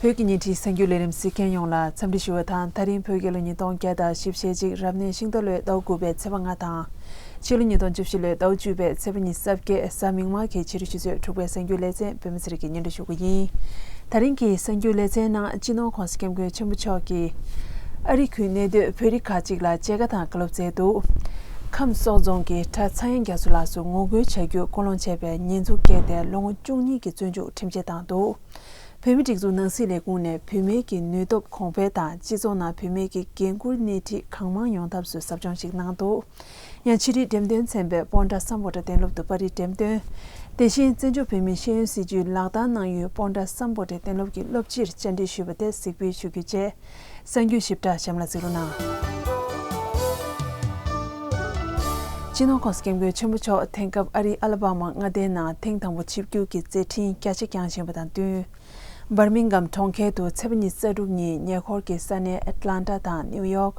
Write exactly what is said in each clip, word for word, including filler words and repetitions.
བོད་ཀྱི་ཉིན་བྲིས་གསར་འགྱུར་ལས་རིམ་གཟིགས་མཁན་ཡོངས་ལ་འཚམས་འདྲི་ཞུ་བ་དང་། ད་རིང་བོད་རྒྱལ་ལོ་ཉིས་སྟོང་བརྒྱ་དང་བཞི་བཅུ་ཞེ་གཅིག་རབ་གནས་ཤིང་རྟ་ལོའི་ཟླ་བ་དགུ་པའི་ཚེས་པ་ལྔ་དང་། ཕྱི་ལོ་ཉིས་སྟོང་བཅུ་བཞི་ལོའི་ཟླ་བ་བཅུ་པའི་ཚེས་པ་ཉི་ཤུ་རྩ་བརྒྱད། གཟའ་མིག་དམར་གྱི་ཕྱི་དྲོ་ཆུ་ཚོད་དྲུག་པའི་གསར་འགྱུར་ལེ་ཚན་པད་མ་ཚེ་རིང་གིས་སྙན་སྒྲོན་ཞུ་གི་ཡིན། ད་རིང་གི་གསར་འགྱུར་ལེ་ཚན་ནང་སྤྱི་ནོར་༸གོང་ས་༸སྐྱབས་མགོན་ཆེན་པོ་མཆོག་གིས་ཨ་རི་ཁུལ་གནས་སྡོད་བོད་རིགས་ཁག་ཅིག་ལ་མཇལ་ཁ་དང་བཀའ་སློབ་སྩལ་འདུག། ཁམས་སོག་རྫོང་གི་གྲྭ་ཚངས་དབྱངས་རྒྱ་མཚོ་ལགས་སུ་ངོ་རྒོལ་བྱ་རྒྱུའི་སྐུལ་སློང་བྱས་པའི་ཉེས་འཛུགས་བཀལ་ཏེ་ལོ་ངོ་བཅུ་གཉིས་ཀྱི་བཙོན་འཇུག་ཁྲིམས་ཆད་བཏང་འདུག། བོད་མིའི་སྒྲིག་འཛུགས་ནང་སྲིད་ལས་ཁུངས་ནས་བུད་མེད་ཀྱི་ནུས་སྟོབས་གོང་འཕེལ་དང་སྤྱི་ཚོགས་ནང་བུད་མེད་ཀྱི་འགན་འཁུར་སྣེ་ཁྲིད་གང་མང་ཡོང་ཐབས་སུ་ཟབ་སྦྱོང་ཞིག་གནང་འདུག། ཡང་ཕྱི་དྲིལ་འགྲེམས་སྟོན་ཚན་པས་སྤོན་ཊ་སམ་བྷོ་ཊ་གཏན་སློབ་ཏུ་པར་རིས་འགྲེམས་སྟོན། དེ་བཞིན་བཙན་བྱོལ་བོད་མིའི་ཤེས་ཡོན་སྲིད་བྱུས་ལག་བསྟར་གནང་ཡུལ་སྤོན་ཊ་སམ་བྷོ་ཊའི་གཏན་སློབ་ཀྱི་སློབ་སྤྱིར་བཅར་འདྲི་ཞུས་པ་དེ་གཟིགས་འབུལ་ཞུ་རྒྱུ་བཅས། གསར་འགྱུར་ཞིབ་ཕྲ་གཤམ་ལ་གཟིགས་རོགས་གནང་། སྤྱི་ནོར་༸གོང་ས་༸སྐྱབས་མགོན་ཆེན་པོ་མཆོག་དེང་སྐབས་ཨ་རིའི་ཨ་ལ་བྷ་མ་མངའ་སྡེའི་ནང་ཐེངས་དང་པོ་ཆིབས་བསྒྱུར་གྱི་མཛད་འཕྲིན་རྒྱ་ཆེ་བསྐྱངས་བཞིན་པ་དང་བསྟུན། འབར་མིང་གྷམ་གྲོང་ཁྱེར་དུ་ཚེས་པ་ཉི་ཤུ་རྩ་དྲུག་ཉིན་ཉེ་འཁོར་གྱི་ས་གནས་ཨེཊ་ལན་ཊ་དང་ནིའུ་ཡོག་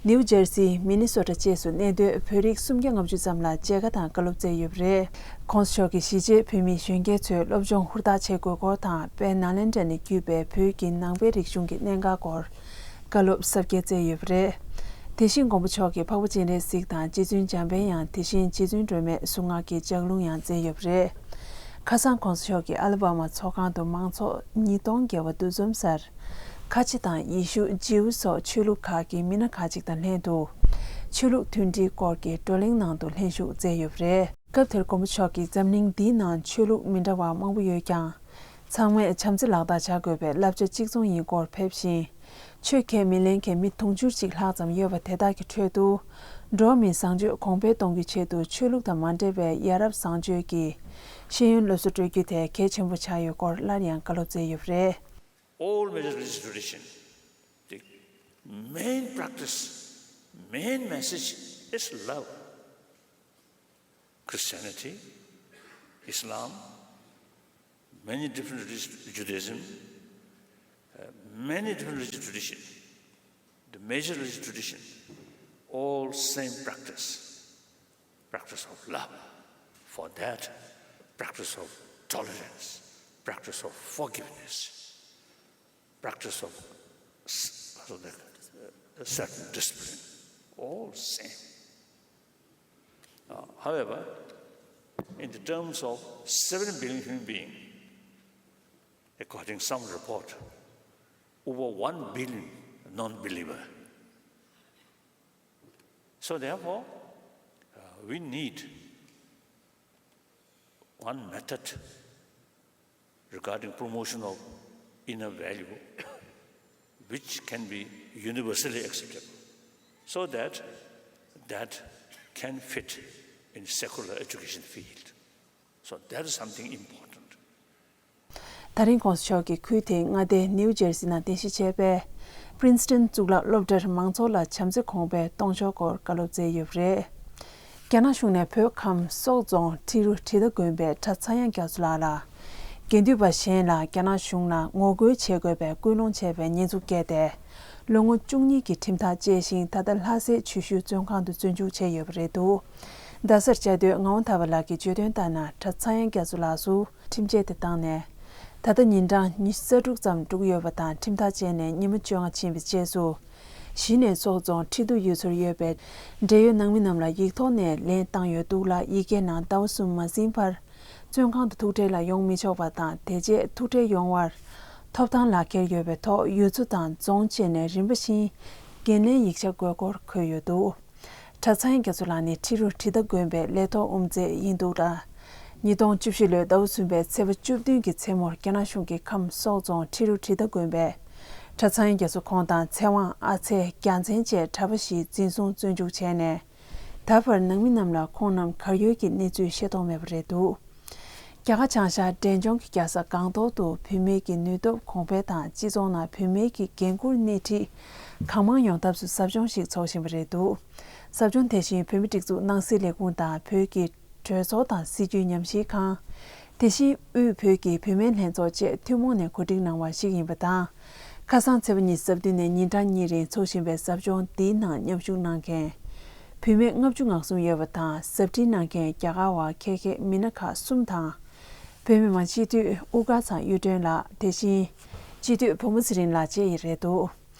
ནིའུ་ཇར་སི། མི་ནི་སོ་ཊ་བཅས་སུ་གནས་སྡོད་བོད་རིགས་སུམ་བརྒྱ་ལྔ་བཅུ་ཙམ་ལ་མཇལ་ཁ་དང་བཀའ་སློབ་སྩལ་ཡོད་པ་རེད།༸གོང་ས་མཆོག་གིས་གཞིས་བྱེས་བོད་མི་གཞོན་སྐྱེས་ཚོས་སློབ་སྦྱོང་ཧུར་ཐག་བྱེད་དགོས་སྐོར་དང་། དཔལ་ནཱ་ལེནྡྲ་ནས་བརྒྱུད་པའི་བོད་ཀྱི་ནང་པའི་རིག་གཞུང་གི་གནད་འགག་སྐོར་བཀའ་སློབ་ཟབ་རྒྱས་སྩལ་ཡོད་པ་རེད། དེ་བཞིན་མགོན་པོ་མཆོག་གིས་འཕགས་པ་སྤྱན་རས་གཟིགས་དང་རྗེ་བཙུན་འཇམ་དཔལ་དབྱངས། དེ་བཞིན་རྗེ་བཙུན་སྒྲོལ་མའི་གཟུངས་སྔགས་ཀྱི་ལྗགས་ལུང་ཡང་སྩལ་ཡོད་པ་རེད། ཁ་སང་༸གོང་ས་མཆོག་གིས་ཨ་ལ་བྷ་མ་ཚོགས་ཁང་དུ་མང་ཚོགས་ཉིས་སྟོང་བརྒལ་བ་འདུ་འཛོམས་སར། ཁ་ཆེ་དང་ཡེ་ཤུ། ཇིའུ་སོགས་ཆོས་ལུགས་ཁག་གི་མི་སྣ་ཁག་ཅིག་དང་ལྷན་དུ། ཆོས་ལུགས་མཐུན་སྒྲིལ་སྐོར་གྱི་བགྲོ་གླེང་ནང་དུ་ལྷན་ཞུགས་མཛད་ཡོད་པ་རེད། སྐབས་དེར་མགོན་པོ་མཆོག་གིས་འཛམ་གླིང་འདིའི་ནང་ཆོས་ལུགས་མི་འདྲ་བ་མང་པོ་ཡོད་ཀྱང་། ཚང་མས་བྱམས་བརྩེ་ལག་བསྟར་བྱ་དགོས་པའི་བསླབ་བྱ་གཅིག་མཚུངས་ཡིན་སྐོར་ཕེབས་ཤིང་། ཆོས་ཁས་མི་ལེན་མཁན་མི་དུང་ཕྱུར་གཅིག་ལྷག་ཙམ་ཡོད་པ་དེ་དག་གི་ཁྲོད་དུ། འགྲོ་བ་མིའི་བཟང་སྤྱོད་གོང་འཕེལ་གཏོང་རྒྱུའི་ཆེད་དུ་ཆོས་ལུགས་དང་མ་འབྲེལ་བའི་ཡ་རབས་བཟང་སྤྱོད་ཀྱི་ཤེས་ཡོན་སློབ་གསོ་སྤྲོད་རྒྱུ་དེ་གལ་ཆེན་པོ་ཆགས་ཡོད་སྐོར་སླར་ཡང་བཀའ་སློབ་སྩལ་ཡོད་པ་རེད། All major religious tradition, the main practice, main message is love. Christianity, Islam, many different religious, Judaism, uh, many different religious tradition, the major religious tradition, all same practice, practice of love. For that, practice of tolerance, practice of forgiveness, practice of s- so that, uh, certain discipline, all same. Uh, however, in the terms of seven billion human being, according some report, over one billion non-believer. So therefore, uh, we need one method regarding promotion of inner value which can be universally acceptable, so that that can fit in secular education field. So that is something important. ད་རིང་༸གོང་ས་མཆོག་གིས་ཁུལ་དེའི་མངའ་སྡེ་ནིའུ་ཇར་སི་ནང་རྟེན་གཞི་བྱས་པའི་པྲིན་སི་ཊོན་གཙུག་ལག་སློབ་གྲྭར་མང་ཚོགས་ལ་བྱམས་བརྩེ་གོང་འཕེལ་གཏོང་ཕྱོགས་སྐོར་བཀའ་སློབ་སྩལ་ཡོད་པ་རེད། རྒྱ་ནག་གཞུང་ནས་བོད་ཁམས་སོག་རྫོང་ཁྲི་རུ་དྲི་ཟླ་དགོན་པའི་གྲྭ་ཚངས་དབྱངས་རྒྱ་མཚོ་ལགས་ལ། དགེ་འདུན་པ་གཞན་ལ་རྒྱ་ནག་གཞུང་ལ་ངོ་རྒོལ་བྱེད་དགོས་པའི་སྐུལ་སློང་བྱས་པའི་ཉེས་འཛུགས་བཀལ་ཏེ། ལོ་ངོ་བཅུ་གཉིས་ཀྱི་ཁྲིམས་ཐག་བཅད་ཞིང་། ད་ལྟ་ལྷ་སའི་ཆུ་ཤུལ་བཙོན་ཁང་དུ་བཙོན་འཇུག་བྱས་ཡོད་པ་རེད་འདུག། རྡ་སར་བཅའ་སྡོད་ངག་དབང་ཐར་པ་ལགས་ཀྱིས་བརྗོད་དོན་ལྟར་ན། གྲྭ་ཚངས་དབྱངས་རྒྱ་མཚོ་ལགས་སུ་ཁྲིམས་ཆད་དེ་བཏང་ནས། ད་ལྟ་ཉིན་གྲངས་ཉི་ཤུ་རྩ་དྲུག་ཙམ་འགྲོ་གི་ཡོད་པ་དང་། ཁྲིམས་ཐག་བཅད་ནས་ཉི་མ་བཅོ་ལྔ་ཕྱིན་པའི་རྗེས་སུ། གཞི་ནས་སོག་རྫོང་ཁྲི་འདུ་ཡུལ་ཚོར་ཡོད་པའི་འབྲེལ་ཡོད་ནང་མི་རྣམས་ལ་ཡིག་ཐོག་ནས་ལན་བཏང་ཡོད་འདུག་ལ། ཡི་གེའི་ནང་ཟླ་བ་གསུམ་མ་ཟིན་བར་བཙོན་ཁང་དུ་ཐུག་འཕྲད་ལ་ཡོང་མི་ཆོག་པ་དང་། དེ་རྗེས་ཐུག་འཕྲད་ཡོང་བར་ཐོབ་ཐང་ལག་འཁྱེར་ཡོད་པའི་ཐོག་ཡུལ་ཚོ་དང་རྫོང་བཅས་ནས་རིམ་པ་བཞིན་འགན་ལེན་ཡིག་ཆ་དགོས་སྐོར་འཁོད་ཡོད་འདུག། གྲྭ་ཚངས་དབྱངས་རྒྱ་མཚོ་ལགས་ནི་ཁྲི་རུ་དྲི་ཟླ་དགོན་པའི་ལས་ཐོག་དབུ་མཛད་ཡིན་འདུག་ལ། ཉིས་སྟོང་བཅུ་བཞི་ལོའི་ཟླ་བ་གསུམ་པའི་ཚེས་པ་བཅུ་བདུན་གྱི་མཚན་མོར་རྒྱ་ནག་གཞུང་གིས་ཁམས་སོག་རྫོང་ཁྲི་རུ་དྲི་ཟླ་དགོན་པའི་གྲྭ་ཚངས་དབྱངས་རྒྱ་མཚོ་ཁོང་དང་ཚེ་དབང་ཨ་ཚེ་རྒྱལ་མཚན་བཅས་གྲྭ་པ་བཞི་འཛིན་བཟུང་བཙོན་འཇུག་བྱས་ནས། ད་བར་ནང་མི་རྣམས་ལ་ཁོང་རྣམས་གར་ཡོད་ཀྱི་གནས་ཚུལ་ཤེས་རྟོགས་མེད་པ་རེད་འདུག། རྒྱ་གར་བྱང་ཤར་འབྲས་ལྗོངས་ཀྱི་རྒྱལ་ས་སྒང་ཏོག་ཏུ་བུད་མེད་ཀྱི་ནུས་སྟོབས་གོང་འཕེལ་དང་སྤྱི་ཚོགས་ནང་བུད་མེད་ཀྱི་འགན་འཁུར་སྣེ་ཁྲིད་གང་མང་ཡོང་ཐབས་སུ་ཟབ་སྦྱོང་ཞིག་འཚོགས་བཞིན་པ་རེད་འདུག། ཟབ་སྦྱོང་དེ་བཞིན་བོད་མིའི་སྒྲིག་འཛུགས་ནང་སྲིད་ལས་ཁུངས་དང་བོད་ཀྱི་གྲོས་ཚོགས་དང་སྲིད་བྱུས་ཉམས་ཞིབ་ཁང་། དེ་བཞིན་དབུས་བོད་ཀྱི་བུད་མེད་ལྷན་ཚོགས་བཅས་ཐུན་མོང་ནས་གོ་སྒྲིག་གནང་བ་ཞིག་ཡིན་པ་དང་། ཁ་སང་ཚེས་པ་ཉི་ཤུ་རྩ་བདུན་ནས་ཉིན་གྲངས་གཉིས་རིང་འཚོགས་བཞིན་པའི་ཟབ་སྦྱོང་འདིའི་ནང་མཉམ་ཞུགས་གནང་མཁན་བུད་མེད་ལྔ་བཅུ་ང་གསུམ་ཡོད་པ་དང་། ཟབ་ཁྲིད་གནང་མཁན་རྒྱ་གར་བ་ཁྱད་མཁས་མི་སྣ་ཁག་གསུམ་དང་། བོད་མི་མང་སྤྱི་འཐུས་དབུ་དཀར་ཚང་གཡུ་སྒྲོན་ལགས། དེ་བཞིན་ སྤྱི་འཐུས་བུ་མོ་ཚེ་རིང་ལགས་བཅས་ཡིན་རེད་འདུག་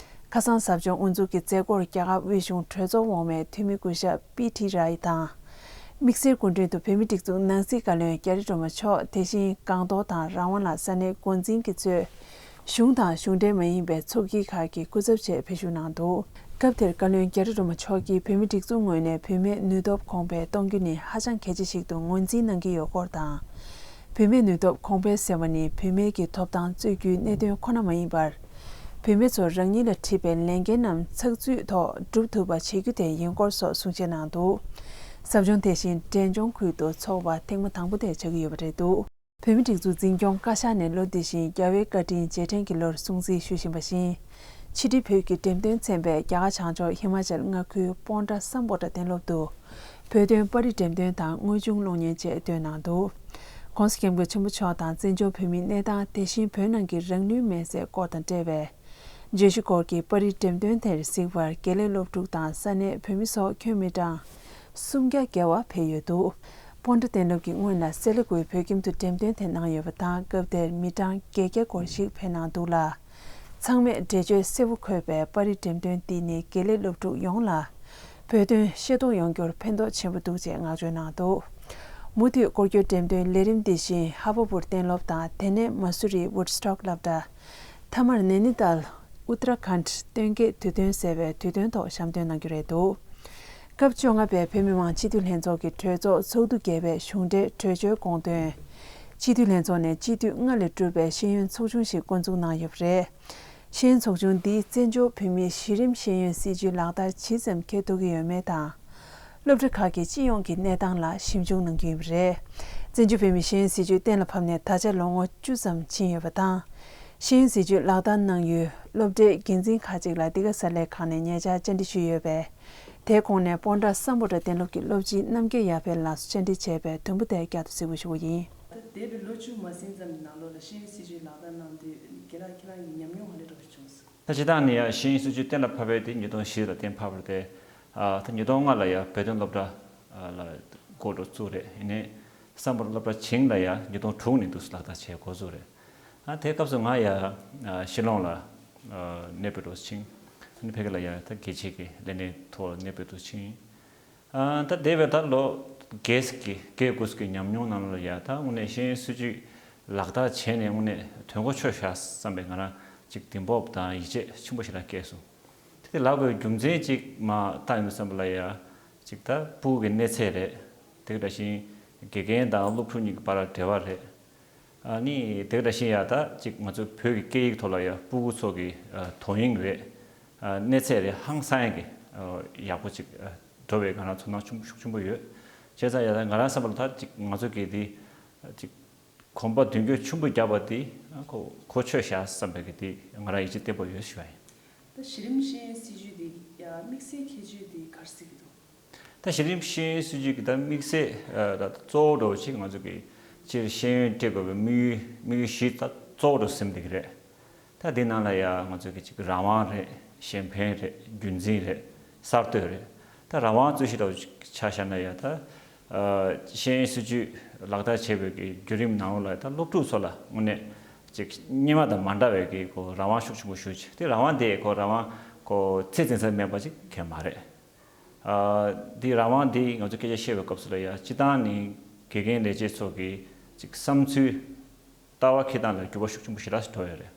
ཁ་སང་ཟབ་སྦྱོང་དབུ་འཛུགས་ཀྱི་མཛད་སྒོར་རྒྱ་གར་དབུས་གཞུང་གྲོས་ཚོགས་འོག་མའི་འཐུས་མི་སྐུ་ཞབས་པི་ཐི་རའི་དང་། དམིགས་བསལ་སྐུ་མགྲོན་དུ་བོད་མིའི་སྒྲིག་འཛུགས་ནང་སྲིད་བཀའ་བློན་རྒྱ་རི་སྒྲོལ་མ་མཆོག་དེ་བཞིན་སྒང་ཏོག་དང་རང་དབང་ལ་ས་གནས་འགོ་འཛིན་གྱི་གཙོས། གཞུང་དང་གཞུང་འབྲེལ་མ་ཡིན་པའི་ཚོགས་སྐྱིད་ཁག་གི་སྐུ་ཚབ་བཅས་ཕེབས་ཞུགས་གནང་འདུག་སྐབས་དེར་བཀའ་བློན་རྒྱ་རི་སྒྲོལ་མ་མཆོག་གིས་བོད་མིའི་སྒྲིག་འཛུགས་ངོས་ནས་བུད་མེད་ནུས་སྟོབས་གོང་འཕེལ་གཏོང་རྒྱུ་ནི་ཧ་ཅང་གལ་ཆེ་ཞིག་ཏུ་ངོས་འཛིན་གནང་གི་ཡོད་སྐོར་དང་། བུད་མེད་ནུས་སྟོབས་གོང་འཕེལ་ཟེར་བ་ནི་བུད་མེད་ཀྱི་ཐོབ་ཐང་རྩོད་རྒྱུའི་གནད་དོན་ཁོ་ན་མ་ཡིན་པར། བུད་མེད་ཚོར་རང་ཉིད་ལ་འཁྲི་བའི་ལས་འགན་རྣམས་ཚགས་ཚུད་ཐོག་སྒྲུབ་ཐུབ་པ་བྱེད་རྒྱུ་དེ་ཡིན་སྐོར་སོགས་གསུང་བཤད་གནང་འདུག་ཟབ་སྦྱོང་དེ་བཞིན་འབྲས་ལྗོངས་ཁུལ་དུ་འཚོགས་པ་ཐེངས་མ་དང་པོ་དེ་ཆགས་ཀྱི་ཡོད་པ་རེད་འདུག་བོད་མིའི་སྒྲིག་འཛུགས་འཛིན་སྐྱོང་བཀའ་ཤག་ནས་ལོ་འདི་བཞིན་རྒྱལ་བའི་བཀའ་དྲིན་རྗེས་དྲན་གྱི་ལོར་སྲུང་བརྩི་ཞུ་བཞིན་པ་བཞིན། ཕྱི་དྲིལ་བོད་ཀྱི་འགྲེམས་སྟོན་ཚན་པས་རྒྱ་གར་བྱང་ཕྱོགས་ཧི་མ་ཅལ་མངའ་ཁུལ་པོན་ཏྲ་སམ་བྷོ་ཊ་གཏན་སློབ་ཏུ། བོད་དོན་པར་རིས་འགྲེམས་སྟོན་དང་དངོས་བྱུང་གློག་བརྙན་བཅས་བཏོན་གནང་འདུག ྋགོང་ས་ྋསྐྱབས་མགོན་ཆེན་པོ་མཆོག་དང་བཙན་བྱོལ་བོད་མིའི་གནས་སྟངས་དེ་བཞིན་བོད་ནང་གི་རང་ནུས་མེད་སའི་སྐོར་དང་འབྲེལ་བའི། བརྗོད་གཞི་སྐོར་གྱི་པར་རིས་འགྲེམས་སྟོན་དེར་གཟིགས་པར་དགེ་ལས་སློབ་ཕྲུག་དང་ས་གནས་བོད་མི་སོགས་ཁྱོན་མི་གྲངས་སུམ་བརྒྱ་བརྒལ་བ་ཕེབས་ཡོད་འདུག་པོན་ཏྲ་གཏན་སློབ་ཀྱི་སྔོན་ལ་སེ་ལ་ཀུའི་བོད་ཁྱིམ་དུ་འགྲེམས་སྟོན་དེ་གནང་ཡོད་པ་དང་། སྐབས་དེར་མི་གྲངས་བརྒྱད་བརྒྱ་སྐོར་ཞིག་ཕེབས་གནང་འདུག་ལ། ཚང་མས་འགྲེལ་བརྗོད་གསལ་པོ་འཁོད་པའི་པར་རིས་འགྲེམས་སྟོན་འདི་ནི་དགེ་ལས་སློབ་ཕྲུག་ཡོངས་ལ་བོད་དོན་ཤེས་རྟོགས་ཡོང་རྒྱུར་ཕན་ཐོགས་ཆེན་པོ་འདུག་ཅེས་བསྔགས་བརྗོད་གནང་འདུག་མུ་མཐུད་སྐོར་སྐྱོད་འགྲེམས་སྟོན་ལས་རིམ་འདི་བཞིན་ཧ་བ་པུར་གཏན་སློབ་དང་དེ་ནས་མ་སུ་རི་ཝུཌ་སི་ཊོག་སློབ་གྲྭ། མཐའ་མར་ནེ་ནི་ཏཱལ་ཨུ་ཏ་ར་ཁཱན་ཌི་སྟོན་ཀའི་དུས་སྟོན་ཟེར་བའི་དུས་སྟོན་ཐོག་བཤམས་སྟོན་གནང་རྒྱུ་རེད་འདུག་སྐབས་བཅོ་ལྔ་པའི་བོད་མི་མང་སྤྱི་འཐུས་ལྷན་ཚོགས་ཀྱི་གྲོས་ཚོགས་ཚོགས་འདུ་བརྒྱད་པའི་གཞུང་འབྲེལ་གྲོས་ཆོད་དགོངས་དོན། སྤྱི་འཐུས་ལྷན་ཚོགས་ནས་སྤྱི་འཐུས་ལྔ་ལས་གྲུབ་པའི་ཤེས་ཡོན་ཚོགས་ཆུང་ཞིག་འགོ་འཛུགས་གནང་ཡོད་པ་རེད། ཤེས་ཡོན་ཚོགས་ཆུང་འདིས་བཙན་བྱོལ་བོད་མིའི་གཞི་རིམ་ཤེས་ཡོན་སྲིད་བྱུས་ལག་བསྟར་ཇི་ཙམ་འཁྱེར་ཐུབ་ཀྱི་ཡོད་མེད་དང་། སློབ་གྲྭ་ཁག་གི་སྤྱི་ཡོངས་ཀྱི་གནས་སྟངས་ལ་ཞིབ་འཇུག་གནང་རྒྱུ་ཡིན་པ་རེད། བཙན་བྱོལ་བོད་མིའི་ཤེས་ཡོན་སྲིད་བྱུས་གཏན་ལ་ཕབ་ནས་ད་ཆ་ལོ་ངོ་བཅུ་ཙམ་ཕྱིན་ཡོད་པ་དང་། ཤེས་ཡོན་སྲིད་བྱུས་ལག་བསྟར་གནང་ཡུལ་སློབ་གྲྭའི་འགན་འཛིན་ཁག་ཅིག་ལ་འདི་ག་ས་ལའི་ཁང་ནས་ཉེ་ཆར་བཅར་འདྲི་ཞུས་ཡོད་པས། དེའི་ཁོངས་ནས་པོན་ཏྲ་སམ་བྷོ་ཊ་གཏན་སློབ་ཀྱི་སློབ་སྤྱི་རྣམ་རྒྱལ་ཡར་འཕེལ་ལགས་སུ་བཅར་འདྲི་བྱས་པའི་དུམ་བུ་དེ་བསྐྱར་དུ་གཟིགས་འབུལ་ཞུ་གི་ཡིན། ད་འདས་པའི་ལོ་བཅུ་མ་ཟིན་ཙམ་གྱི་ནང་ལོགས་ལ་ཤེས་ཡོན་སྲིད་བྱུས་ལག་བསྟར་གནང་དུས་རྒན་ལགས་ཁྱེད་རང་གི་ཉམས་མྱོང་ག་འདྲ་འདྲ་བོ་བྱུང་སོང་། ད་སྤྱིར་བཏང་ནས་ཡང་ཤེས་ཡོན་སྲིད་བྱུས་གཏན་ལ་ཕབ་པའི་དེ་ཉིས་སྟོང་བཞི་ལ་གཏན་ཕབ་པ་རེད། ཨ་ད་ཉིས་སྟོང་ལྔ་ལ་ཡང་བོད་དོན་སློབ་གྲྭ་ལ་འགོ་འདྲ་བཙུགས་རེད། ཡིན་ནའི་སམ་བྷོ་ཊ་སློབ་གྲྭ་བྱིངས་ལ་ཡང་ཉིས་སྟོང་དྲུག་ནས་འདུག་སེ་ལག་བསྟར་བྱས་འགོ་བཙུགས་རེད། ཨ་དེའི་སྐབས་སུ་ང་ཡང་ཨ་ཕྱི་ལོགས་ལ་ཨ་གནས་སྤོས་འགྲོ་ཕྱིན། ཨ་ནི་ཕ་གི་ལ་ཡང་ད་གལ་ཆེ་གི་ལས་གནས་ཐོག་ལ་གནས་སྤོས་འགྲོ་ཕྱིན། ཨ་ད་འདས་པའི་ད་ལོ་བརྒྱད་ཀྱི་བརྒྱད་དགུ་གི་ཉམས་མྱོང་ནང་ལ་ཡ་ད་དངོས་གནས་ཤེས་ཡོན་སྲིད་བྱུས་ལག་བསྟར་བྱས་ནས་དངོས་གནས་དོན་གོ་ཆོད་ཤག་བསམ་པའི་ང་རང་ཅིག་གདེང་སྤོབས་དང་ཡིད་ཆེས་ཆེན་པོ་ཞིག་རང་སྐྱེས་སོང་། དེ་དེ་ལབ་དགོས་རྒྱུ་མཚན་ཅིག་མ་བཏང་ཡོང་དུས་ཙམ་པ་ལ་ཡ་ཅིག་ད་ཕྲུ་གུ་གི་གནས་ཚད་རེད། དེ་ག་འདྲ་བཞིན་དགེ་རྒན་དང་སློབ་ཕྲུག་གཉིས་ཀྱི་བར་ལ་འབྲེལ་བ་རེད། ཨ་ནི་དེ་ག་འདྲ་བཞིན་ཡ་ད་ཅིག་ང་ཚོའི་བོད་ཀྱི་སྐད་ཡིག་ཐོག་ལ་ཡ་ཕྲུ་གུ་ཚོ་གི་ཨ་དོ་དབྱིངས་རེད། ཨ་གནས་ཚད་རེད། ཧང་སང་ཡ་གི་ཨ་ཡག་པོ་ཅིག་ཨ་འགྲོ་བའི་ང་རང་ཚོར་སྣང་ཆེན་པོ་ཤུགས་ཆེན་པོ་ཡོད། བྱས་ཙང་ཡ་ད་ང་རང་བསམ་པ་ལ་ད་ཅིག་ང་ཚོ་གི་དེ་ཅིག་གོམ་པ་མདུན་སྐྱོད་ཆེན་པོ་བརྒྱབ་པ་དེ་གོ་གོ་ཆོད་ཤག་བསམ་པའི་གི་དེ་ང་རང་ཡིད་ཆེས་བརྟན་པོ་ཡོད་ཞུ་བ་ཡིན། ད་གཞི་རིམ་ཤེས་ཡོན་སྲིད་བྱུས་དེ་ཡ་དམིགས་བསལ་ཁྱད་ཆོས་དེ་ག་རེ་གཟིགས་ཀྱི་འདུག་ད་གཞི་རིམ་ཤེས་ཡོན་སྲིད་བྱུས་ཀྱི་ད་དམིགས་བསལ་ཨ་ད་གཙོ་བོ་འདྲ་བོ་ཅིག་ང་ཚོ་གི་སྤྱིར་ཤེས་ཡོན་སྤྲད་དགོས་པའི་དམིགས་ཡུལ་དམིགས་ཡུལ་བཞི་ད་གཙོ་བོ་འདྲ་བོ་ཟིན་བསྡད་ཀྱི་རེད། ད་འདི་ནང་ལ་ཡ་ང་ཚོ་གི་ཅིག་རང་དབང་རེད། གཞན་ཕན་རེད། རྒྱུན་འཛིན་རེད། གསར་གཏོད་རེད། ད་རང་དབང་རྩོད་གཞི་འདྲ་བོ་ཅིག་ཆ་བཞག་ན་ཡ་ད་ཨ་ཤེས་ཡོན་སྲིད་བྱུས་ལག་བསྟར་བྱས་པའི་གི་བརྒྱུད་རིམ་ནང་ལོགས་ལ་ད་སློབ་ཕྲུག་ཚོ་ལ་དངོས་གནས་ཅིག་སྔོན་མ་དང་མ་འདྲ་བའི་གི་ཁོ་རང་དབང་ཤུགས་ཆེན་པོ་ཞིག་ཅིག་དེ་རང་དབང་དེ་ཁོ་རང་དབང་ཁོ་ཚད་འཛིན་ས་མེད་པ་ཅིག་གང་ཡང་མ་རེད། ཨ་འདི་རང་དབང་འདི་ང་ཚོ་སྐད་ཆ་བཤད་པའི་སྐབས་སུ་ལ་ཡ་སྤྱིར་བཏང་ནི་དགེ་རྒན་ལས་བྱེད་ཚོ་གི་ཅིག་བསམ་ཚུལ་ལྟ་བ་འཁྱེར་སྟངས་ལ་འགྱུར་བ་ཤུགས་ཆེན་པོ་ཞེ་དྲག་ཞིག་འགྲོ་ཡོད་རེད།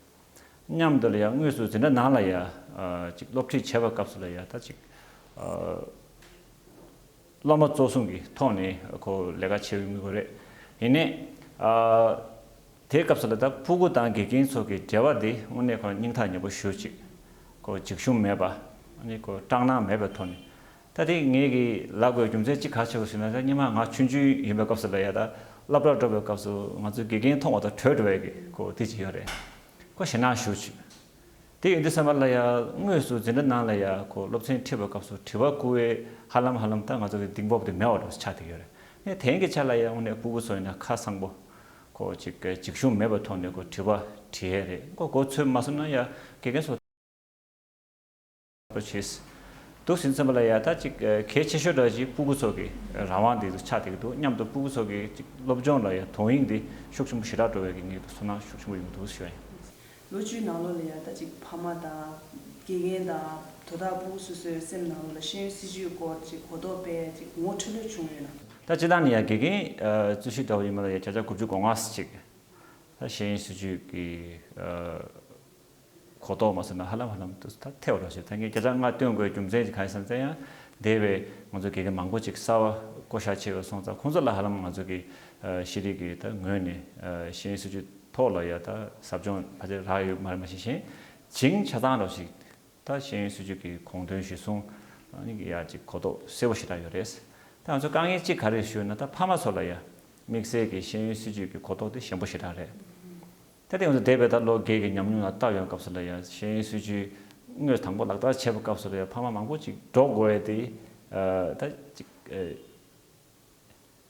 མཉམ་དུ་ལ་ཡ་དངོས་སུ་འཛིན་གྲྭ་ནང་ལ་ཡ་ཨ་ཅིག་སློབ་ཁྲིད་བྱེད་པའི་སྐབས་སུ་ལ་ཡ་ད་ཅིག་ཨ་སློབ་མ་གཙོ་བཟུང་གི་ཐོག་ནས་ཁོ་ལས་ཀ་བྱེད་ཡོང་གི་ཡོད་རེད། ཡིན་ནའི་ཨ་དེའི་སྐབས་སུ་ལ་ད་ཕྲུ་གུ་དང་དགེ་རྒན་ཚོ་གི་འབྲེལ་བ་འདི་དངོས་གནས་ཁོ་སྙིང་ཐག་ཉེ་པོ་ཞེ་ཅིག་ཁོ་འཇིགས་ཞུམ་མེད་པ། ཨ་ནི་ཁོ་སྐྲག་སྣང་མེད་པའི་ཐོག་ནས། ད་དེ་ངས་གི་ལབ་དགོས་རྒྱུ་མཚན་གཅིག་ག་རེ་བྱས་པ་ཟེར་ན། ད་སྔོན་མ་ང་ཆུང་ཆུང་ཡིན་པའི་སྐབས་སུ་ལ་ཡ་ད་སློབ་གྲྭར་འགྲོ་བའི་སྐབས་སུ་ང་ཚོའི་དགེ་རྒན་མཐོང་བ་དང་བྲོས་འགྲོ་བའི་གི་ཁོ་དེ་ཅིག་ཡོད་རེད། ཁོ་ཞེད་སྣང་ཞེ་ཅིག་དེ་ཡིན་དུས་ཙམ་པ་ལ་ཡ་དངོས་སུ་འཛིན་གྲྭ་ནང་ལ་ཡ་ཁོ་སློབ་ཚན་ཁྲིད་པའི་སྐབས་སུ་དྲི་བ་བསྐུར་བའི་ཧ་ལམ་ཧ་ལམ་ད་ང་ཚོ་གི་གདེང་སྤོབས་དེ་མེད་པ་འདྲ་བོ་ཆགས་བསྡད་ཡོད་རེད། ཨེ་དེང་གི་ཆ་ལ་ཡ་དངོས་གནས་ཕྲུ་གུ་ཚོ་ཡིན་ན་ཁ་གསང་པོ་ཁོ་ཅིག་འཇིགས་ཞུམ་མེད་པའི་ཐོག་ནས་ཁོ་དྲི་བ་དྲི་ཡས་རེད། ཁོ་མགོ་ཚོས་མ་སོང་ན་ཡ་དགེ་རྒན་ཚོ་བྱེད་འདུག་ཟིན་ཙམ་པ་ལ་ཡ་ད་ཅིག་གལ་ཆེ་ཤོས་འདྲ་ཅིག་ཕྲུ་གུ་ཚོ་གི་རང་དབང་འདི་ཚོ་ཆགས་བསྡད་ཀྱི་འདུག་མཉམ་དུ་ཕྲུ་གུ་ཚོ་གི་ཅིག་སློབ་སྦྱོང་ལ་ཡ་དོ་དབྱིངས་འདི་ཤུགས་ཆེན་པོ་ཞེ་དྲག་འགྲོ་བའི་གི་ངེས་དུ་ཚོར་སྣང་ཤུགས་ཆེན་པོ་ཡོང་གི་འདུག་ཞུ་ཡ་ཡིན། ལོ་བཅུའི་ནང་ལོགས་ལ་ཡ་ད་ཅིག་ཕ་མ་དང་དགེ་རྒན་དང་དོ་བདག་ཕྲུ་གུ་སོ་སོའི་སེམས་ནང་ལོགས་ལ་ཤེས་ཡོན་སྲིད་བྱུས་སྐོར་ཅིག་གོ་རྟོགས་སྤེལ་ཅིག་ངོ་འཕྲོད་ལོས་བྱུང་ཡོད་ན། ད་སྤྱིར་བཏང་ནས་ཡ་དགེ་རྒན་ཨ་རྩོད་གཞི་འདྲ་བོ་ཡིན་པ་ལ་ཡ་བརྒྱ་ཆ་དགུ་བཅུ་གོ་ལྔ་ཙམ་ཅིག་ད་ཤེས་ཡོན་སྲིད་བྱུས་ཀྱི་ཨ་གོ་རྟོགས་མ་ཟེར་ན་ཧ་ལམ་ཧ་ལམ་དུ་ད་ཐེ་བ་རོ་ཞེས། ད་ངས་བརྒྱ་ཆ་ལྔ་སྟོན་དགོས་རྒྱུ་མཚན་ཅིག་གང་ཡིན་ཟེར་ན། ཡང་འདས་པའི་ང་ཚོ་དགེ་རྒན་མང་པོ་ཅིག་གསར་བ་བསྐོ་བཞག་བྱས་ཡོད་སོང་ཙང་། ཁོང་ཚོ་ལ་ཧ་ལམ་ང་ཚོ་གི་ཨ་ཤེས་རིག་གི་ད་ངོས་ནས་ཨ་ཤེས་ཡོན་སྲིད་བྱུས་ཐོག་ལ་ཡ་ད་ཟབ་སྦྱོང་ཕལ་ཆེར་རག་ཡོད་མ་རེད། མ་གཞི་གཞན་བྱིངས་ཆ་ཚང་རོ་ཞིག་ད་ཤེས་ཡོན་སྲིད་བྱུས་ཀྱི་དགོངས་དོན་གཞིར་བཟུང་ཨ་ནི་ཡ་ཅིག་གོ་རྟོགས་གསལ་པོ་ཞེ་དྲག་ཡོད་རེད། ད་ང་ཚོ་དཀའ་ངལ་གཅིག་ག་རེ་ཞུས་ན། ད་ཕ་མ་ཚོ་ལ་ཡ་དམིགས་བསལ་གྱི་ཤེས་ཡོན་སྲིད་བྱུས་ཀྱི་གོ་རྟོགས་དེ་ཞན་པོ་ཞེ་དྲག་རེད། ད་དེ་ང་ཚོ་འདས་པའི་ད་ལོ་བརྒྱད་ཀྱི་ཉམས་མྱོང་ལ་བལྟ་ཡོང་སྐབས་སུ་ལ་ཡ་ཤེས་ཡོན་སྲིད་བྱུས་དངོས་དང་པོ་ལག་བསྟར་བྱས་པའི་སྐབས་སུ་ལ་ཡ་ཕ་མ་མང་པོ་ཅིག་འདྲོག་དགོས་ཡ་དེ་ཨ་ད་ཅིག་ཨ་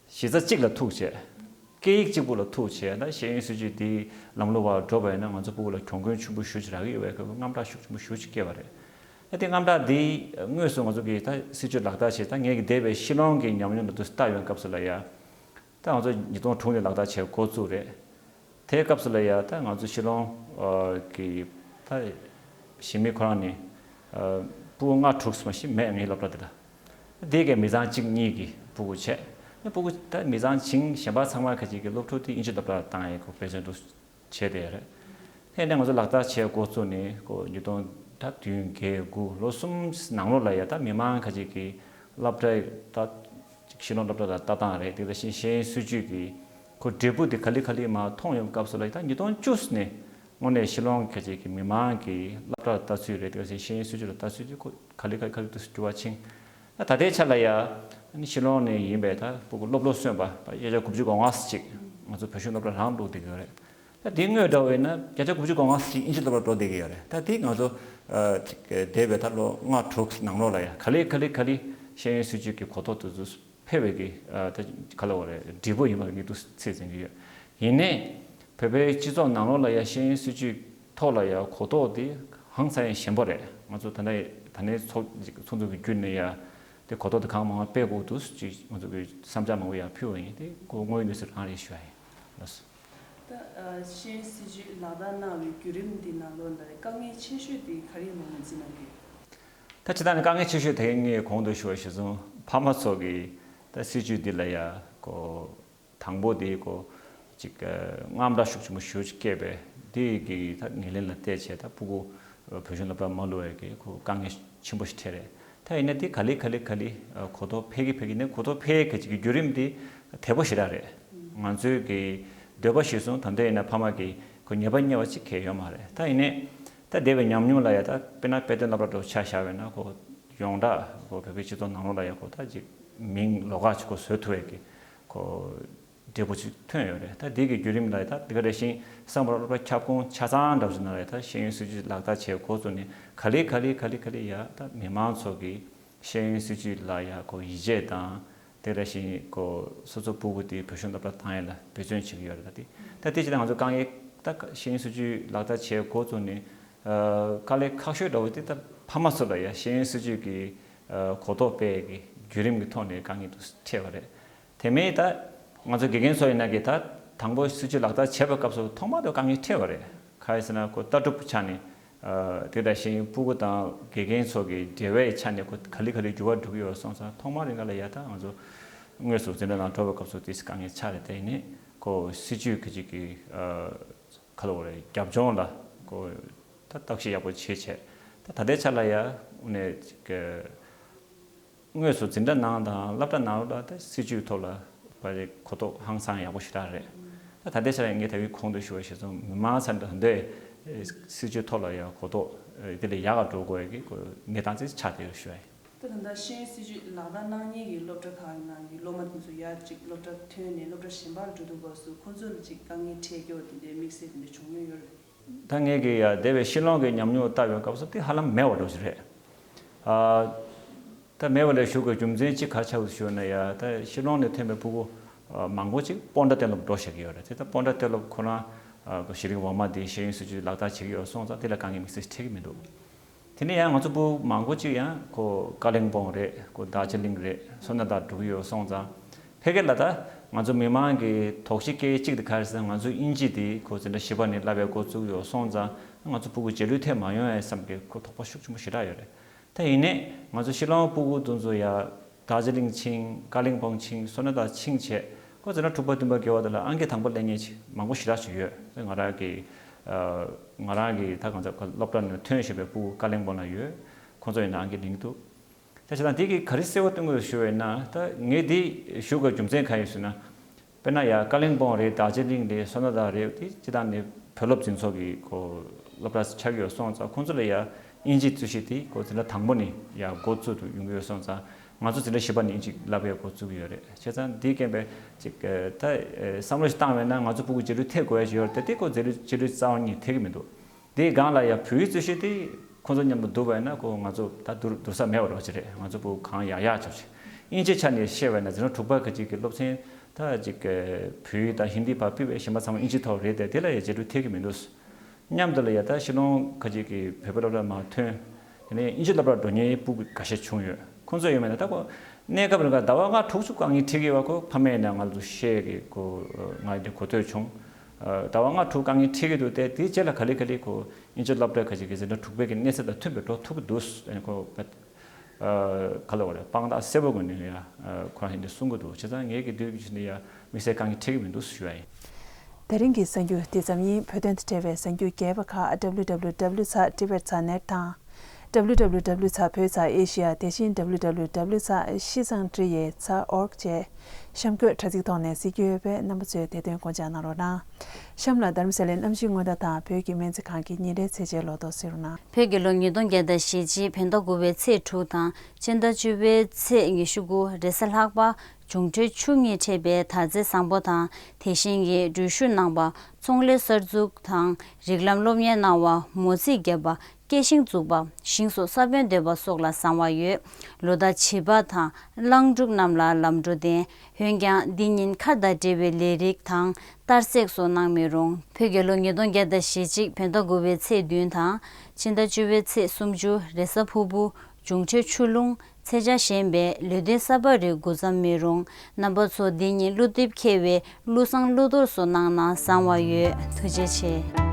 གཞི་རྩ་གཅིག་ལ་ཐུག་བྱས། སྐད་ཡིག་གཅིག་པུ་ལ་ཐུག་བྱས། ད་ཤེས་ཡོན་སྲིད་བྱུས་འདིའི་ལམ་ལུགས་བར་འགྲོ་བ་ཡིན་ན་ང་ཚོ་ཕྲུ་གུ་ལ་གྱོང་གུན་ཆེན་པོ་ཞེ་པོ་ཅིག་རག་གི་ཡོད་པའི་སྐབས་དངངས་སྐྲག་ཤུགས་ཆེན་པོ་ཞེ་པོ་ཅིག་སྐྱེས་པ་རེད། ད་དེ་དངངས་སྐྲག་འདི་དངོས་སུ་ང་ཚོ་གིས་ད་སྲིད་བྱུས་ལག་བསྟར་བྱས། ད་ངེད་ཀྱི་འདས་པའི་ཕྱི་ལོགས་ཀྱི་ཉམས་མྱོང་ལ་དུ་བལྟ་ཡོང་སྐབས་སུ་ལ་ཡ། ད་ང་ཚོ་ཉིས་སྟོང་དྲུག་ནས་ལག་བསྟར་བྱས་འགོ་བཙུགས་རེད། དེའི་སྐབས་སུ་ལ་ཡ་ད་ང་ཚོ་ཕྱི་ལོགས་ཨ་གི་ད་གཞིས་མི་ཁོ་རང་ནས་ཨ་ཕྲུ་གུ་ལྔ་དྲུག་ཙམ་ཞིག་མེད། ངའི་སློབ་གྲྭ་དེ་ལ། དེ་གའི་མི་ཚང་གཅིག་གཉིས་ཀྱི་ཕྲུ་གུ་བྱས། ཕྲུ་གུ་ད་མི་ཚང་བྱིངས་གཞན་པ་ཚང་མ་ཁ་ཅིག་གི་སློབ་ཕྲུག་དེ་དབྱིན་ཇི་སློབ་གྲྭར་བཏང་ཡས་ཁོ་དཔེ་མཚོན་དུ་བྱས་བསྡད་ཡོད་རེད། དེ་ནས་ང་ཚོ་ལག་བསྟར་བྱས་འགོ་བཙུགས་ནས་ཁོ་ཉིས་སྟོང་ད་བདུན་བརྒྱད་དགུ་ལོ་གསུམ་ནང་ལོགས་ལ་ཡ་ད་མི་མང་ཁ་ཅིག་གི་སློབ་གྲྭའི་ད་ཕྱི་ལོགས་སློབ་གྲྭ་ལ་ལྟ་སྟངས་རེད། དེ་ལ་ཤེས་ཤེས་ཡོན་སྲིད་བྱུས་ཀྱི་ཁོ་འབྲས་བུ་དེ་ག་ལེ་ག་ལེ་མར་མཐོང་ཡོང་སྐབས་སུ་ལ་ད་ཉིས་སྟོང་བཅུ་ནས་དངོས་གནས་ཕྱི་ལོགས་ཁ་ཅིག་གི་མི་མང་གི་སློབ་གྲྭར་ལྟ་ཚུལ་རེད། དེ་ལ་ཤེས་ཤེས་ཡོན་སྲིད་བྱུས་ལ་ལྟ་ཚུལ་དེ་ཁོ་ག་ལེ་ག་ལེ་ག་ལེ་དུ་འགྱུར་བ་ཕྱིན། ད་ད་ལྟའི་ཆ་ལ་ཡ་ཕྱི་ལོགས་ནས་ཡིན་པའི་ད་ཕྲུ་གུ་སློབ་ལོ་སོན་པ་བརྒྱ་ཆ་དགུ་བཅུ་གོ་ལྔ་ཙམ་ཅིག་ང་ཚོ་བོད་གཞུང་སློབ་གྲྭ་རང་བླུགས་བསྡད་ཀྱི་ཡོད་རེད། ད་དེ་དངོས་འདྲ་བོ་ཡིན་ན་བརྒྱ་ཆ་དགུ་བཅུ་གོ་ལྔ་ཙམ་ཅིག་དབྱིན་ཇི་སློབ་གྲྭར་འགྲོ་བསྡད་ཀྱི་ཡོད་རེད། ད་དེ་ང་ཚོ་ཨ་ཅིག་འདས་པའི་ད་ལོ་ལྔ་དྲུག་ནང་ལོགས་ལ་ཡ་ག་ལེ་ག་ལེ་ག་ལེ་ཤེས་ཡོན་སྲིད་བྱུས་ཀྱི་གོ་རྟོགས་དེ་ཚོ་འཕེལ་བའི་གི་ཨ་ད་ག་ལ་བ་རེད། འབྲས་བུ་ཡིན་པ་ངས་འདུག་ཚོད་འཛིན་གྱི་ཡོད། ཡིན་ནའི་བོད་པའི་སྤྱི་ཚོགས་ནང་ལོགས་ལ་ཡ་ཤེས་ཡོན་སྲིད་བྱུས་ཐོག་ལ་ཡ་གོ་རྟོགས་དེ་ཧང་སང་ཡ་ཞན་པོ་རེད། ང་ཚོ་ད་ནས་ད་ནས་ཚོགས་ཚོགས་འཛུགས་ཀྱི་བརྒྱུད་ནས་ཡ་དེ་གོ་རྟོགས་དེ་གང་མང་སྤེལ་དགོས་འདུག་ཅེས་ང་ཚོ་གི་བསམ་འཆར་མང་པོ་ཡ་ཕུལ་བ་ཡིན། དེ་ཁོ་དངོས་ཡོད་གནས་ཚུལ་རང་རེད་ཞུ་ཡ་ཡིན། ལགས་སོ། ད་ཨ་ཤེས་ཡོན་སྲིད་བྱུས་ལག་བསྟར་གནང་བའི་བརྒྱུད་རིམ་འདི་ནང་ལོགས་ལ་དཀའ་ངལ་ཆེ་ཤོས་དེ་ག་རེ་ཡིན་པ་ངོས་འཛིན་གནང་གི་ཡོད། ད་སྤྱིར་བཏང་ནས་དཀའ་ངལ་ཆེ་ཤོས་དེ་ངས་གོང་དུ་ཞུ་བ་གཞིར་བཟུང་ཕ་མ་ཚོ་གིས་ད་སྲིད་བྱུས་འདི་ལ་ཡ་ཁོ་དང་པོ་དེ་ཁོ་ཅིག་དངངས་སྐྲག་ཤུགས་ཆེན་པོ་ཞེ་པོ་ཅིག་སྐྱེས་པས། དེ་གི་ད་ངོས་ལེན་ལ་བལྟས་བྱས་ད་ཕྲུ་གུ་བོད་གཞུང་སློབ་གྲྭར་མ་བླུགས་པའི་གི་ཁོ་དཀའ་ངལ་ཆེན་པོ་ཞིག་འཕྲད་རེད། ད་ཡིན་ན་དེ་ག་ལེ་ག་ལེ་ག་ལེ་གོ་རྟོགས་འཕེལ་གི་འཕེལ་གི་ནས་གོ་རྟོགས་འཕེལ་གི་ཅིག་གི་བརྒྱུད་རིམ་དེ་དལ་པོ་ཞེ་དྲག་རེད། ང་ཚོའི་གི་འདོད་པ་གཞིར་བཟུང་ད་ལྟ་ཡིན་ན་ཕ་མ་གི་ཁོ་ཉེས་པ་རྙེད་པ་ཅིག་གང་ཡང་ཡོད་མ་རེད། ད་ཡིན་ནའི་ད་འདས་པའི་ཉམས་མྱོང་ལ་ཡ་ད་དཔེར་ན་དཔེ་སྟོན་སློབ་གྲྭ་འདྲ་བོ་ཆ་བཞག་པ་ཡིན་ན་ཁོ་ཡོངས་གྲགས་ཁོ་བོད་པའི་སྤྱི་ཚོགས་ནང་ལོགས་ལ་ཡ་ཁོ་ད་ཅིག་མིང་ལོགས་ཀ་ཅིག་ཁོ་བཟོ་ཐུབ་པའི་གི་ཁོ་འབྲས་བུ་ཅིག་ཐོན་ཡོད་རེད། ད་འདི་གི་བརྒྱུད་རིམ་ལ་ད་འདི་ག་རེ་བཞིན་གསར་འགོ་སློབ་གྲྭ་ཁྱབ་ཁོངས་ཆ་ཚང་འདྲ་བོ་ཅིག་ནང་ལ་ད་ཤེས་ཡོན་སྲིད་བྱུས་ལག་བསྟར་བྱས་འགོ་བཙུགས་ནས་ག་ལེ་ག་ལེ་ག་ལེ་ག་ལེ་ཡ་ད་མི་མང་ཚོ་གི་ཤེས་ཡོན་སྲིད་བྱུས་ལ་ཡ་ཁོ་ཡིད་ཆེས་དང་། དེ་འདྲ་བཞིན་ཁོ་སོ་སོ་ཕྲུ་གུ་དེ་བོད་གཞུང་སློབ་གྲྭ་བཏང་ཡས་ལ་འབད་བརྩོན་བྱེད་ཀྱི་ཡོད་རེད། ད་དེ་ད་དེ་ཅི་ད་ང་ཚོ་དཀའ་ངལ་ད་ཤེས་ཡོན་སྲིད་བྱུས་ལག་བསྟར་བྱས་འགོ་བཙུགས་ནས་ཨ་དཀའ་ལས་ཁག་ཤོས་འདྲ་བོ་དེ་ད་ཕ་མ་ཚོ་ལ་ཡ་ཤེས་ཡོན་སྲིད་བྱུས་ཀྱི་ཨ་གོ་རྟོགས་སྤེལ་གྱི་བརྒྱུད་རིམ་གྱི་ཐོག་ནས་དཀའ་ངལ་དུ་འཕྲད་པ་རེད། དེ་མིན་ད་ང་ཚོ་དགེ་རྒན་ཚོ་ཡིན་ན་གི་ད་དང་པོ་སྲིད་བྱུས་ལག་བསྟར་བྱེད་པའི་སྐབས་སུ་ཐོག་མར་དུ་དཀའ་ངལ་འཕྲད་པ་རེད། ག་རེ་ཟེར་ན་ཁོ་ལྟ་གྲུབ་ཆ་ནས་ཨ་དེ་འདྲ་བཞིན་ཕྲུ་གུ་དང་དགེ་རྒན་ཚོ་གི་འབྲེལ་བའི་ཆ་ནས་ཁོ་ག་ལེ་ག་ལེ་འགྱུར་བ་འགྲོ་གི་ཡོད་སོང་ཙང་ཐོག་མར་རིང་ག་ལ་ཡ་ད་ང་ཚོ་དངོས་སུ་འཛིན་གྲྭ་ནང་འགྲོ་བའི་སྐབས་སུ་དེ་དཀའ་ངལ་ཆགས་རེད། དེ་ནས་ཁོ་སྲིད་བྱུས་ཁ་ཅིག་གི་ཨ་ག་ལ་བ་རེད་རྒྱབ་ལྗོངས་ལ་ཁོ་ད་བརྟག་ཞིབ་ཡག་པོ་བྱེད་བྱས་ད་ད་ལྟའི་ཆ་ལ་ཡ་ནས་ཅིག་དངོས་སུ་འཛིན་གྲྭ་ནང་དང་སློབ་གྲྭ་ནང་ལ་ད་སྲིད་བྱུས་ཐོག་ལ་བ་རེད་གོ་རྟོགས་ཧང་སང་ཡག་པོ་ཞེ་དྲག་རེད། ད་ད་ལྟའི་ཆ་ལ་ངས་ད་གིན་གོང་དུ་ཞུ་བ་ཞིག་སོང་མི་མང་ཚང་ད་ལྟའི་སྲིད་བྱུས་ཐོག་ལ་ཡ་གོ་རྟོགས་དེ་ལས་ཡག་ག་འགྲོ་དགོས་ཀྱི་གནས་སྟངས་ཅིག་ཆགས་བསྡད་ཡོད་ཞུ་བ་ཡིན། ད་ད་ལྟ་ཤེས་ཡོན་སྲིད་བྱུས་ལག་བསྟར་གནང་མཁན་གྱི་སློབ་གྲྭ་ཁག་ནང་གི་སློབ་མ་དེ་ཚོ་ཡར་ཅིག་སློབ་གྲྭ་ཐོན་ནས་སློབ་གྲྭ་གཞན་པར་འགྲོ་དུས་སྐབས་སུ་ཁོང་ཚོ་ལ་ཅིག་དཀའ་ངལ་འཕྲད་རྒྱུ་དེ་འདྲའི་དམིགས་བསལ་དེ་འདྲ་བྱུང་མྱོང་ཡོད་རེད། ད་ངས་ཀྱི་ཡ་འདས་པའི་ཕྱི་ལོགས་ཀྱི་ཉམས་མྱོང་ལྟ་བའི་སྐབས་སུ་དེ་ཧ་ལམ་མེད་པ་འདྲ་ཞིག་རེད། ཨ་ད་མེད་པ་ལས་ཞུ་དགོས་རྒྱུ་མཚན་གཅིག་ག་ཆགས་ཞུ་ན་ཡ་ད་ཕྱི་ལོགས་ནས་ཐོན་པའི་ཕྲུ་གུ་མང་པོ་ཅིག་སྤོན་ཊ་གཏན་སློབ་འགྲོ་བཞག་གི་ཡོད་རེད། དེ་ད་སྤོན་ཊ་གཏན་སློབ་ཁོ་རང་གི་ཤེས་རིག་འོག་མ་དེ་ཤེས་ཡོན་སྲིད་བྱུས་ལག་བསྟར་བྱེད་ཀྱི་ཡོད་སོང་ཙང་དེ་ལ་དཀའ་ངལ་དམིགས་བསལ་འཕྲད་ཀྱི་མི་འདུག་དེ་ནས་ཡང་ང་ཚོ་ཕྲུ་གུ་མང་པོ་ཅིག་ཡང་ཁོ་ཀ་ལིང་སྤོང་རེད། ཁོ་རྡ་རྗེ་གླིང་རེད། བསོད་ནམས་གླིང་འགྲོ་གི་ཡོད་སོང་ཙང་ཕ་གི་ལ་ད་ང་ཚོ་མི་མང་གི་དོགས་གཞི་སྐྱེ་གཅིག་དེ་ག་རེ་ཟེར་ན་ང་ཚོ་དབྱིན་ཇི་དེ་ཁོ་འཛིན་གྲྭ་བཞི་པ་ནས་བསླབ་པའི་འགོ་བཙུགས་ཡོད་སོང་ཙང་ ང་ཚོ་སྤུ་གུ་རྗེས་ལུས་ཐེབས་མ་ཡོང་ཡ་བསམ་གྱི་ཁོ་དོགས་པ་ཤུགས་ཆེན་པོ་ཞེ་དྲག་ཡོད་རེད། ད་ཡིན་ནའི་ང་ཚོ་ཤི་ལོང་སྤུ་གུ་དེ་ཚོ་ཡ་རྡོ་རྗེ་གླིང་ཕྱིན། ཀ་ལིང་པོང་ཕྱིན། བསོད་ནམས་གླིང་ཕྱིན་བྱས་ཁོ་ཚོ་ན་དྲུག་པ་བདུན་པ་བརྒྱད་པ་དེ་ལ་ཨང་ཀི་དང་པོ་སླེབས་མཁན་ཅིག་མང་པོ་ཞེ་དྲག་ཅིག་ཡོད། ང་རང་གི་ང་རང་གི་ད་གང་ཟག་སློབ་གྲྭ་ནས་ཐོན་བཞིན་པའི་སྤུ་གུ་ཀ་ལིང་པོང་ལ་ཡོད། ཁོ་ཚོ་ཡིན་ན་ཨང་ཀི་ལེན་གྱི་འདུག་ད་བྱས་ཙང་དེ་གི་ག་རེ་གསལ་བོ་སྟོན་དགོས་ཞུ་བས་ན། ད་ངས་འདི་ཞུ་དགོས་རྒྱུ་མཚན་གང་ཡིན་ཟེར་ན། དཔེར་ན་ཡ་ཀ་ལིང་པོང་རེད། རྡོ་རྗེ་གླིང་རེད། བསོད་ནམས་གླིང་རེད། དེ་སྤྱིར་བཏང་ནས་བོད་སློབ་འཛིན་ཚོགས་ཀྱི་ཁོ་སློབ་གྲྭ་ཆགས་ཀྱི་ཡོད་སོང་ཙང་ཁོང་ཚོ་ལ་ཡ་དབྱིན་ཇི་རྩོད་གཞི་དེ་ཁོ་འཛིན་གྲྭ་དང་པོ་ནས་ཡ་འགོ་བཙུགས་ཏེ་ཡོང་གི་ཡོད་སོང་ཙང་ང་ཚོ་འཛིན་གྲྭ་བཞི་པ་ནས་དབྱིན་ཇི་བསླབ་པའི་འགོ་བཙུགས་ཀྱི་ཡོད་རེད། བྱས་ཙང་འདིའི་རྐྱེན་པས་ཅིག་ད་བསམ་བློ་ཞིག་བཏང་བས་ན་ང་ཚོ་སྤུ་གུ་རྗེས་ལུས་ཐེབས་དགོས་ཡ་ཞིག་ཡོད་རེད་དེ། དེ་ཁོ་རྗེས་ལུས་རྩ་བ་ཉིད་ཐེབས་ཀྱི་མི་འདུག་དེའི་སྒང་ལ་ཡ་བོད་ཡིག་རྩོད་གཞི་དེ་ཁོང་ཚོ་མཉམ་དུ་བསྡུར་བ་ཡིན་ན་ཁོ་ང་ཚོ་ད་བསྡུར་བསྡུར་ས་མེད་པ་འདྲ་བོ་ཅིག་རེད། ང་ཚོ་སྤུ་གུ་གང་ཡག་ཡག་ཆོག་ཅིག་དབྱིན་ཇིའི་ཆ་ནས་བཤད་པ་ཡིན་ན་འཛིན་གྲྭ་དྲུག་པ་གི་ཅིག་གི་སློབ་ཚན་ད་ཅིག་བོད་ཡིག་དང་ཧིན་དི་བར་ཕུད་པའི་གཞན་པ་ཚང་མ་དབྱིན་ཇི་ཐོག་རེད་དེ། དེ་ལ་ཡ་རྗེས་ལུས་ཐེབས་ཀྱི་མི་འདུག་མཉམ་དུ་ལ་ཡ་ད་ཤི་ལོང་གི་ཅིག་གི་བོད་པའི་སློབ་གྲྭ་མར་ཐོན། དེ་ནས་དབྱིན་ཇི་སློབ་གྲྭར་འགྲོ་མཁན་སྤུ་གུ་འགའ་ཤས་བྱུང་ཡོད། ཁོང་ཚོ་ཡོད་མེད་ན་ད་ཁོ་གནས་སྐབས་རིང་ག་ཟླ་བ་ལྔ་དྲུག་ཅིག་དཀའ་ངལ་འཕྲད་ཀྱི་ཡོད་པ་ཁོ་ཕ་མས་ནས་ང་ཚོ་བཤད་ཀྱི་ཁོ་ང་འདི་གོ་ཐོས་བྱུང་། ཟླ་བ་ལྔ་དྲུག་དཀའ་ངལ་འཕྲད་ཀྱི་འདུག་སྟེ། དེའི་རྗེས་ལ་ག་ལེ་ག་ལེ་ཁོ་དབྱིན་ཇི་སློབ་གྲྭ་ཁ་ཅིག་གི་འཛིན་གྲྭ་དྲུག་པའི་གི་གནས་ཚད་དང་མཐུན་པའི་འགྲོ་ཐུབ་ཀྱི་འདུག་ཨ་ནི་ཁོ་ག་ལ་བ་རེད། དཔང་རྟགས་གསལ་པོ་གོ་ནས་ཡ་ཁོ་རང་ཧིན་དི་གསུང་གི་འདུག་བྱས་ཙང་ངས་ཀྱི་དུས་ཀྱི་ཆུ་ནས་ཡ་དམིགས་བསལ་དཀའ་ངལ་འཕྲད་ཀྱི་མི་འདུག་ཞུ་ཡ་ཡིན། དེ་རིང་གི་གསར་འགྱུར་འདི་ཙམ་ཡིན། བོད་དོན་དང་འབྲེལ་བའི་གསར་འགྱུར་རྒྱས་པ་ཁག་W W W ཚ་ཊི་བེཊ་ཚ་ནེཊ་དང་། W W W ཚ་བོད་ཚ་ཨེ་ཤི་ཡ། དེ་བཞིན་W W W ཚ་ཤི་ཙང་ཀྲི་ཡེ་ཚ་ཨོར་ཇི་བཅས་གཤམ་འཁོད་དྲ་ཚིགས་ཐོག་ནས་གཟིགས་རྒྱུ་ཡོད་པས་རྣམ་པ་ཚོས་དེ་དོན་དགོངས་འཇགས་གནང་རོགས་གནང་། གཤམ་ལ་རྡ་རམ་ས་ལའི་གནམ་གཤིས་སྔོན་བརྡ་དང་བོད་ཀྱི་སྨན་རྩིས་ཁང་གི་ཉིན་རེའི་ཚེས་བཅད་ལོ་ཐོ་གཟིགས་རོགས་གནང་། བོད་རྒྱལ་ལོ་ཉིས་སྟོང་བརྒྱ་དང་ཞེ་གཅིག་བོད་ཟླ་དགུ་པའི་ཚེས་དྲུག་དང་ཕྱི་ཟླ་བཅུ་པའི་ཚེས་ཉི་ཤུ་དགུ་རེས་གཟའ་ལྷག་པ། འབྱུང་འཕྲོད་ཆུ་གཉིས་འཕྲད་པའི་དར་ཚེས་བཟང་པོ་དང་། དེ་བཞིན་གྱི་འགྲུལ་བཞུད་གནང་བ། ཚོང་ལས་གསར་འཛུགས་དང་རིགས་ལམ་སློབ་གཉེར་གནང་བ། མོ་རྩིས་བརྒྱབ་པ། སྐྱེས་ཤིང་འཛུགས་པ། ཞིང་སོགས་ས་བོན་འདེབས་པ་སོགས་ལ་བཟང་བ་ཡོད། ལོ་ཟླ་བྱིས་པ་དང་གླང་ཕྲུག་རྣམས་ལ་ལམ་འགྲོ་ལྡན། འོན་ཀྱང་འདི་ཉིན་མཁར་དང་འབྲེལ་བའི་ལས་རིགས་དང་གཏར་སྲེག་སོགས་གནང་མི་རུང་། བོད་རྒྱལ་ལོ་ཉིས་སྟོང་བརྒྱ་དང་ཞེ་གཅིག་བོད་ཟླ་དགུ་པའི་ཚེས་བདུན་དང་། ཕྱི་ཟླ་བཅུ་པའི་ཚེས་སུམ་ཅུ་རེས་གཟའ་ཕུར་བུ། འབྱུང་འཕྲོད་ཆུ་རླུང་། ཚེས་ཆ་ཞན་པས་ལས་དོན་གསར་པ་རིགས་འགོ་བརྩམ་མི་རུང་། རྣམ་པ་ཚོ་འདི་ཉིན་ཀླུ་རྡིབ་འཁེལ་བའི་ཀླུ་བསང་ཀླུ་གཏོར་སོགས་གནང་ན་བཟང་བ་ཡོད། ཐུགས་རྗེ་ཆེ།